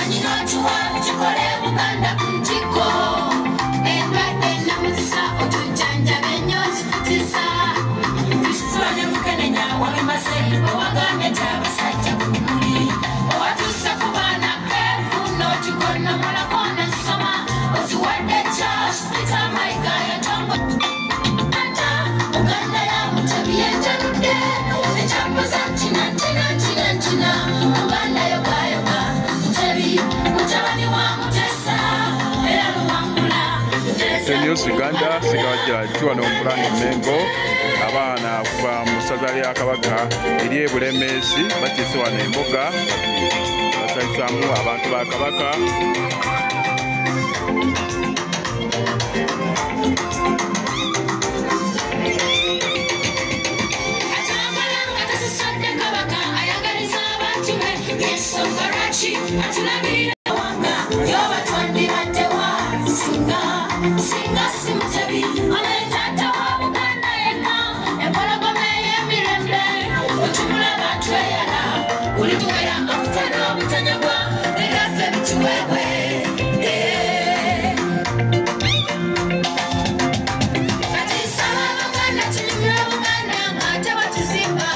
Amaanyi n'otuwa tukole Buganda ku ntikko. Endwadde nnamuzisa otujjanjabe ennyo zifutisa. Tusula ne mukenenya wabimaze owagambye nti abasajja ku bimuli. Owatuusa ku baana keefu n'otugonnomolako n'ensoma. Otuwadde Charles Peter Mayiga yatongo. Uganda ya Mutebi yenjanudde. Ekyambuza ntina ntina ntina ntina. Uganda yoga yoga. Mutebi mutabani wa Mutesa. Era Luwangula. News Uganda sigawajja tuwano mu Bulange Mengo abaana kuva mu ssaza lya Kabaka ery'e Bulemeezi batiise wano embuga basanyusaamu abantu ba Kabaka. Atambala nga tasasodde Kabaka ayagaliza abantu be. Ensonga lwaki atulabirira wanga yoba twandibadde wa singa singa si Mutebi ono ye taata wa Buganda yenna empologoma ey'emirembe otumulaba tweyala buli tuwera okufa n'obutanyagwa ebyaffe bituweebwe. Kati nsaba Abaganda tunyumirwe Buganda ng'ate batuzimba.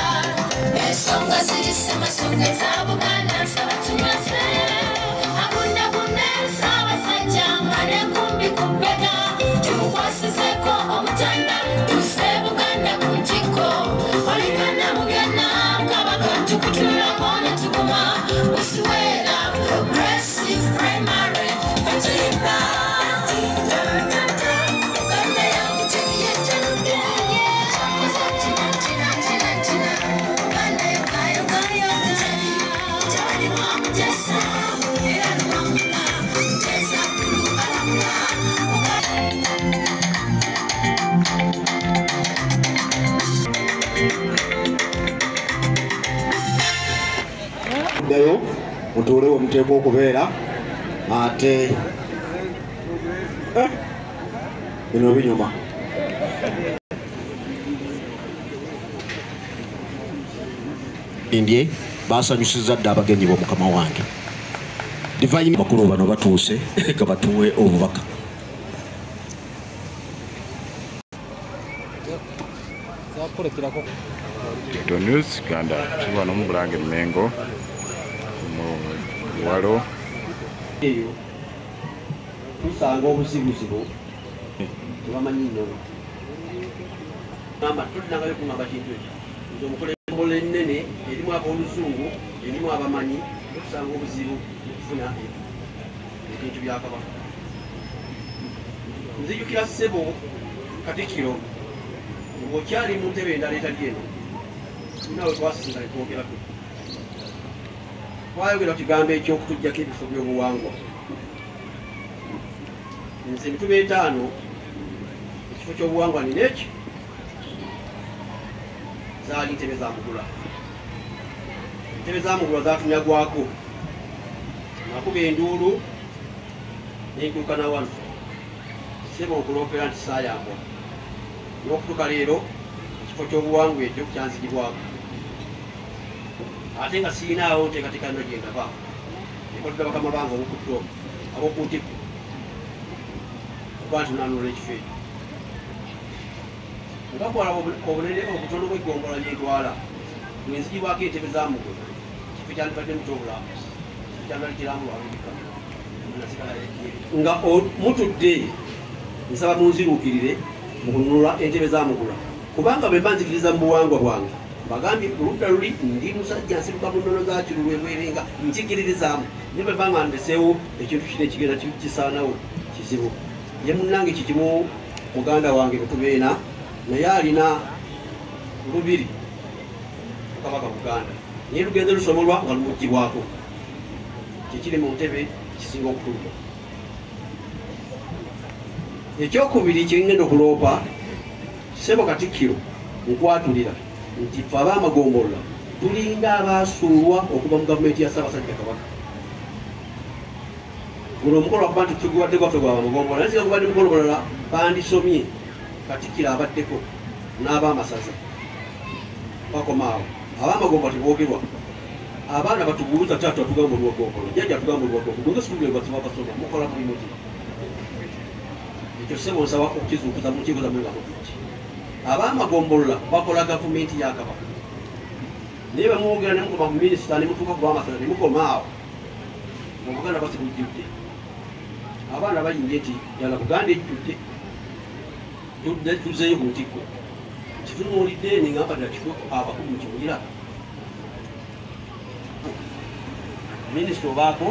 Ensonga ziri ssemasonga eza Buganda nsaba tunyweze. Abundabunda Ssaabasajja nga n'enkumbi ku bbega. Tumukwasizeeko omutanda tusse Buganda ku ntikko. Oligana mugana Kabaka tukutunulako ne tuguma. Busiwera Progressive Primary ffe tuyimba. Uganda ya Mutebi yenjanudde. Ekyambuza ntina ntina ntina ntina. Uganda yoga yoga yoga. Mutabani wa Mutesa era Luwangula. Mutesa Ggulu alamula. Ddayo mutuule we muteekwa okubeera ate bino binyuma. Ndye basanyusizza dda abagenyi bo mukama wange. Divine bakulu bano batuuse ka batuwe obubaka. Toto News Uganda tuwano mu Bulange Mengo mu Luwalo. Eyo tusanga obuzibuzibu tebamanyi nnono. Gamba tulinangayo kungamba kintu ekyo. Nze omukulembeze ennene erimu ab'oluzungu erimu abamanyi tusanga obuzibu mu kufuna ebintu bya Kabaka. Nzijukira ssebo Katikkiro ng'okyali mu ntebe endala etali eno naawe twasisinkana ne twogerako. Twayogera ku kigambo eky'okutuggyako ebifo by'obuwangwa. Nze emituba etaano ekifo ky'obuwangwa nina eki zaali ntebe za Mugula. Entebe za Mugula zaatunyagwako. Nakuba enduulu ne ntuuka na wano. Ssebo nkuloopera nti saayambwa. N'okutuuka leero ekifo ky'obuwangwa ekyo kyanzigibwako. Ate nga sirinaawo nteekateeka yonna gye ndaba. Nekolera bakama bange ab'oku ab'oku ntikko okuba nti naanula ekifo ekyo. Nga bw'olaba obunene obutono bw'eggombolola gye ntwala bwe nzigibwako entebe za Mugula ekifo kyandibadde mu ky'obulambuzi ekifo kyandibadde kirambulwa ab'ebika nga mutudde nsaba munziruukirire mu kununula entebe za Mugula kubanga bwe mba nzikiriza mu buwangwa bwange mbagambye oludda luli ndi musajja nsibuka mu nnono za Kirulu ebwerenga nkikiririzaamu naye bwe mba nga ndeseewo ekintu kino ekigenda kisaanawo kizibu. Ye munnange kikimu muganda wange Mutubeena naye alina lubiri Kabaka Buganda naye lugenze lusomolwa nga lumuggyibwako kikiri mu ntebe kisinga okutuluma. Ekyokubiri kye ngenda okuloopa ssebo Katikkiro nkwatulira nti ffe ab'amagombolola tulinga abaasuulwa okuva mu gavumenti ya Ssaabasajja Kabaka. Guno omukolo gwakuba nti tugubadde gwaffe gwa bamagombolola naye singa gubadde mukolo mulala bandisomye Katikkiro abaddeko n'ab'amasaza bakoma awo. Ab'amagomba teboogerwa. Abaana batubuuza taata atugamba olwagombolola, jjajja atugamba olwagombolola, gwe situgule basoma mukola mulimu ki? Ekyo ssebo nsaba okukizuukuza mu nkiiko zammwe nga mutujje. Ab'amagombolola bakola gavumenti ya Kabaka. Naye bwe mwogera ne mukoma ku minisita ne mutuuka ku b'amasaza ne mukoma awo, Obuganda basibujjudde. Abaana bayinja nti ddala Buganda ejjudde, tuzzeeyo ku ntikko. Kitunuulidde ne ngamba ddala kifo abakulu mukiwulira. Minisita obaako,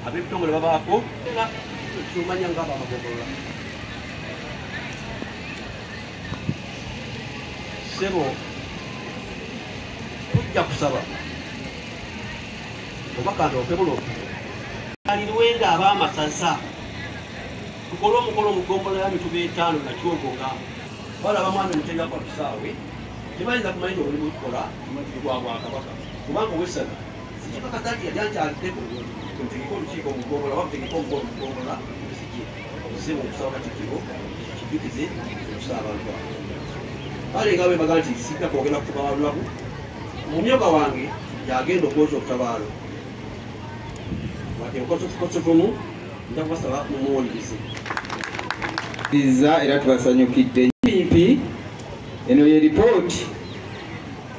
ab'ebitongole babaako, tumanya nga ab'amagombolola. Ssebo tujja kusaba oba kandooke bulooke alirwenga ab'amasaza tukole omukolo mu ggombolola ya Mituba 5 na Kyogo nga balaba mwami Mutebi akola kisaawe tebayinza kumanya nti omulimu gukola gwa Bwakabaka kubanga ow'essaza sikikakasa nti yali ankyaliddeko mutegeke olukiiko mu ggombolola oba mutegeke omukolo mu ggombolola nsije. Ssebo nkusaba Katikkiro kijjukize okusaba abantu abo. Kale nga bwe mbaga nti sijja kwogera kutabaalo lunaku, omumyuka wange yagenda okwoza obutabaalo. Wadde nkosofukosofumu nja kubasaba mumuwulirize. Era tubasanyukidde mpi eno ye ripooti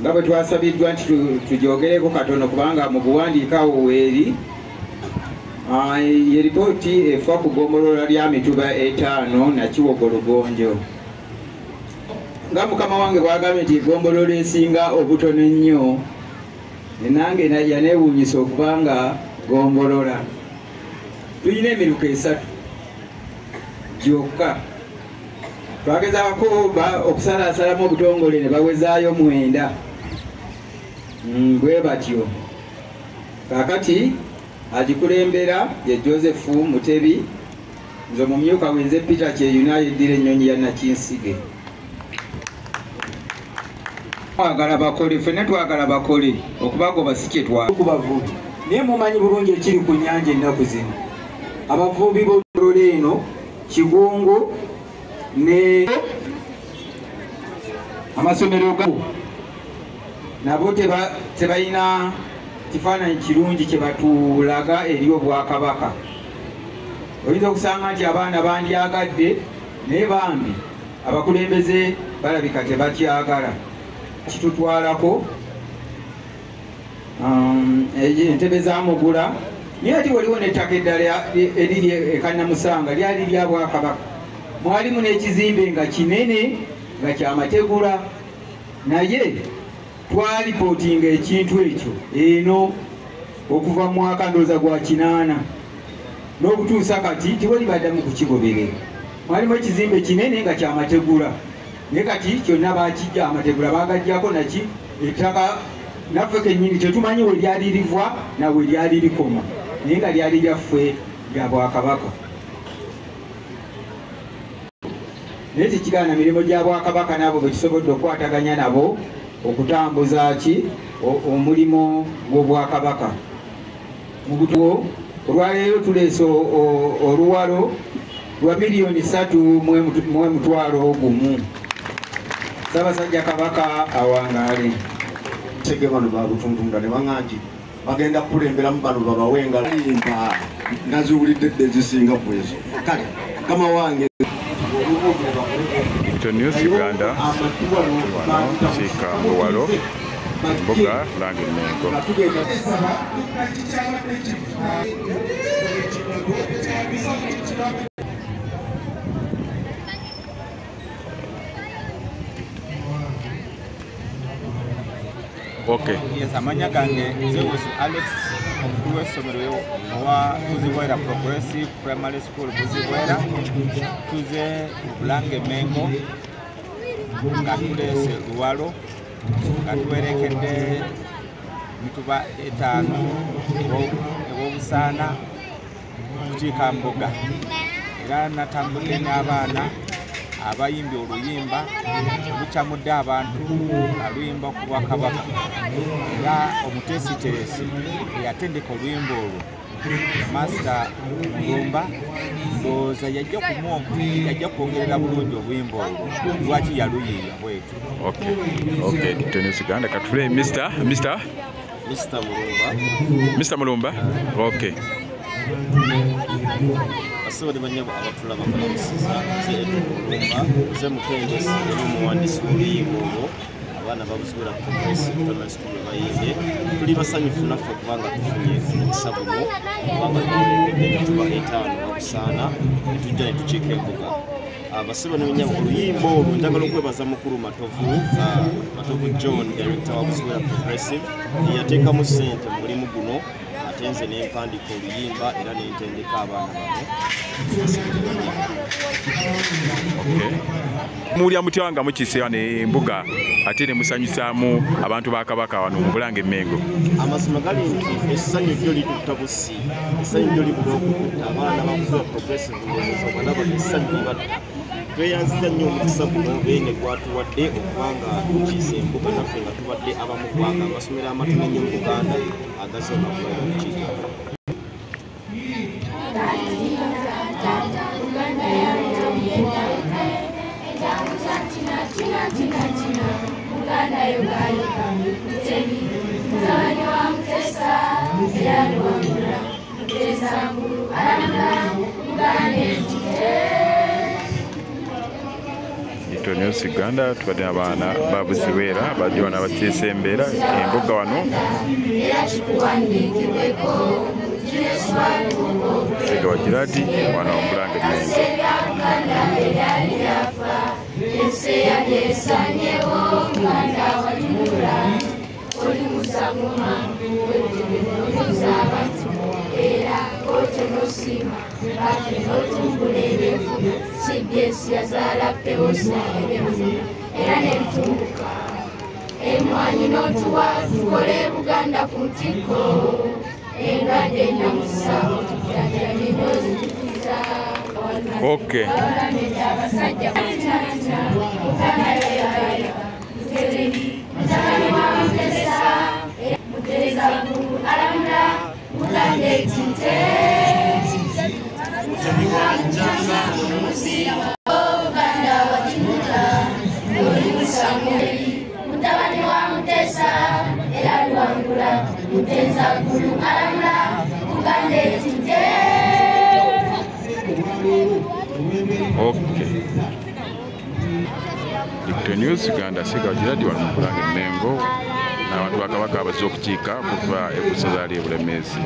nga bwe twasabiddwa nti tugyogereko katono kubanga mu buwandiike awo weeri. Ye ripooti efa ku ggombolola lya Mituba 5 na Kiwogologonjo. Nga mukama wange bw'agambye nti eggombolola esinga obutono ennyo, nange yaneewuunyisa okubanga ggombolola. Tulina emiruka 3 gyokka. Twagezaako okusalaasalamu obutongole ne bawezaayo 9 bwe batyo. Kaakati agikulembera ye Joseph Mutebi, nze omumyuka we nze Peter Kyeyuna yeddira ennyonyi ya Nakinsige. Twagala bakole, ffenna twagala bakole, okubagoba si kye twagala. Ku bavubi, naye mumanyi bulungi ekiri ku nnyanja ennaku zino. Abavubi b'ololo eno Kigungu ne amasomero nabo tebalina kifaananyi kirungi kye batulaga eri Obwakabaka. Oyinza okusanga nti abaana bandyagadde naye bambi abakulembeze balabika tebakyagala. Kitutwalako entebe za Mugula, naye ate waliwo n'ettaka eddala eriri e Kannamusanga lyali lya Bwakabaka. Mwalimu n'ekizimbe nga kinene nga kyamategula, naye twalipootinga ekintu ekyo eno okuva mu mwaka ndowooza gwa 8 n'okutuusa kati tewali baddamu kukigoberera. Mwalimu ekizimbe kinene nga kyamategula, naye kati kyonna bakijja amategula bagaggyako naki ettaka naffe kennyini tetumanyi we lyali liva na we lyali likoma, naye nga lyali lyaffe lya Bwakabaka. Naye tekigaana mirimu gya Bwakabaka n'abo bwe tusobodde okukwataganya nabo okutambuza ki omulimu gw'Obwakabaka. Mu butuwo olwaleero tuleese oluwalo lwa 3,100 000. Ssaabasajja Kabaka awangaale. Sege bano babutuntunda ne baŋŋamba nti bagenda kukulemberamu bano babawe engalo. Naziwulidde dda ezisinga ku ezo. Kale mukama wange News Uganda wano kiika Luwalo Mbuga Bulange Mmengo. Okay. Yes, amanya gange Zeus Alex omukulu w'essomero owa Buzibwera Progressive Primary School Buzibwera, tuze Bulange Mmengo nga tuleese Luwalo nga tuwerekedde Mituba 5 ew'obusaana kukiika Mbuga, era natambudde n'abaana abayimbi oluyimba lukyamudde abantu aluyimba ku Bwakabaka, era omuteesiteesi eyatendeka oluyimba olwo Master Mulumba ndowooza yajja kwongerera bulungi oluyimba olwo lwaki yaluyiiya bwetyo. Okay, News Uganda katufule Mr. Mr. Mulumba. Mr. Mulumba? Okay. Basebo banyabo abatulaba balamusiza nze Edwin Mulumba, nze mutendesi era omuwandiisi w'oluyimba olwo. Abaana babuziwera Progressive Primary School bayimbye. Tuli basanyufu naffe kubanga tufunye omukisa guno, kubanga tulekedde emituba etaano babusaana ne tujja ne tukiika embuga. Abasebo ne banyabo oluyimba olwo njagala okwebaza mukulu Matovu, Matovu John, director wa Buziwera Progressive, yateekamu ssente mu mulimu guno, ate nze ne mpandiika oluyimba era ne ntendeka abaana bano. Muwulira mutya nga mukiise wano embuga ate ne musanyusaamu abantu ba Kabaka wano mu Bulange Mmengo? Amazima gali nti essanyu lyo litutta busi, essanyu lyo libula okututta. Abaana ba Buziwera Progressive ndowooza balaba essanyu libatta. Tweyanziza nnyo omukisa guno Beene gwatuwadde okubanga tukiise embuga naffe nga tubadde abamu kubanga amasomero amatono ennyo mu Buganda agasooka kubeera okukiika. News Uganda tubadde abaana ba Buziwera bajja wano abatiisa embeera embuga wano. Ssegawa Giradi wano mu Bulange Mmengo. Emwanyi n'otuwa tukole Buganda ku ntikko, endwadde ennamusa otujjanjabye n'ozitukiza. Okay. Abasajja Buganda yoyayega mutabani wa Mutesa, Mutesa alamula Buganda etinte. Buganda wajimula oli musamuli mutabani wa Mutesa era luwangula Mutesa ggulu alamula Buganda etinte. Okay. Victor News Uganda Ssegawa Giradi wano mu Bulange Mmengo n'abantu ba Kabaka abazze okukiika okuva e Busaza ly'e Bulemeezi.